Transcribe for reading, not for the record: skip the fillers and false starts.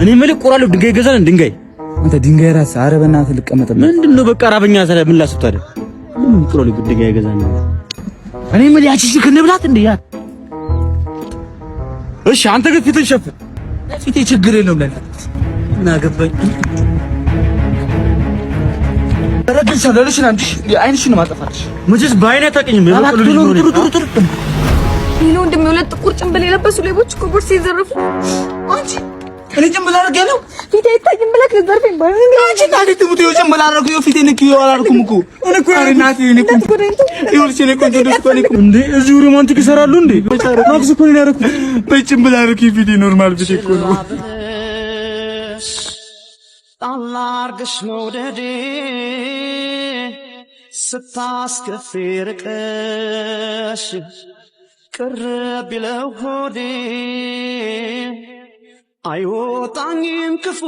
እኔ የምልህ ቆራሌው ድንጋይ ይገዛል። ድንጋይ አንተ ድንጋይ ራስ፣ ኧረ በእናትህ ልቀመጥበት። ምንድን ነው? በቃ ራበኛ። ታዲያ ምን ላስብ ታዲያ? ምን ቆራሌው ድንጋይ ይገዛል? እኔ የምልህ ያቺ chick እንብላት እንዴ? ያ እሺ፣ አንተ ግን ፊትህን ሸፍን። ፊቴ ችግር የለውም ለኔ። ምን አገባኝ? ረግልሻለሁ። አንቺ አይንሽን ማጠፋልሽ። መቼስ በአይኔ አታውቅኝም። የበቀሉ ልጅ ነው እኔ። ይሄ ወንድሜ፣ ሁለት ጥቁር ጭንብል የለበሱ ሌቦች እኮ ቦርሳ የዘረፉ። አንቺ እኔ ጭንብል አድርጌያለሁ። ፊቴ አይታይም ብለህ ልትዘርፈኝ ባይሆን አንቺ እናቴ ትሙት፣ ይኸው ጭንብል አደረኩ። ይኸው ፊቴን እኮ ይኸው አላልኩም እኮ። እኔ እኮ ኧረ እናቴ እኔ እኮ ይኸውልሽ እኔ ቆንጆ ደስ እኮ እኔ እኮ እንዴ እዚሁ romantic ይሰራሉ እንዴ? ማክስ እኮ ነው ያደረኩት። በጭንብል አደረኩ። ፊቴ normal ፊቴ እኮ ነው። ጣል አርገሽ መውደዴ ስታስከፊ ርቀሽ ቅር ቢለው ሆዴ አይወጣኝም ክፉ።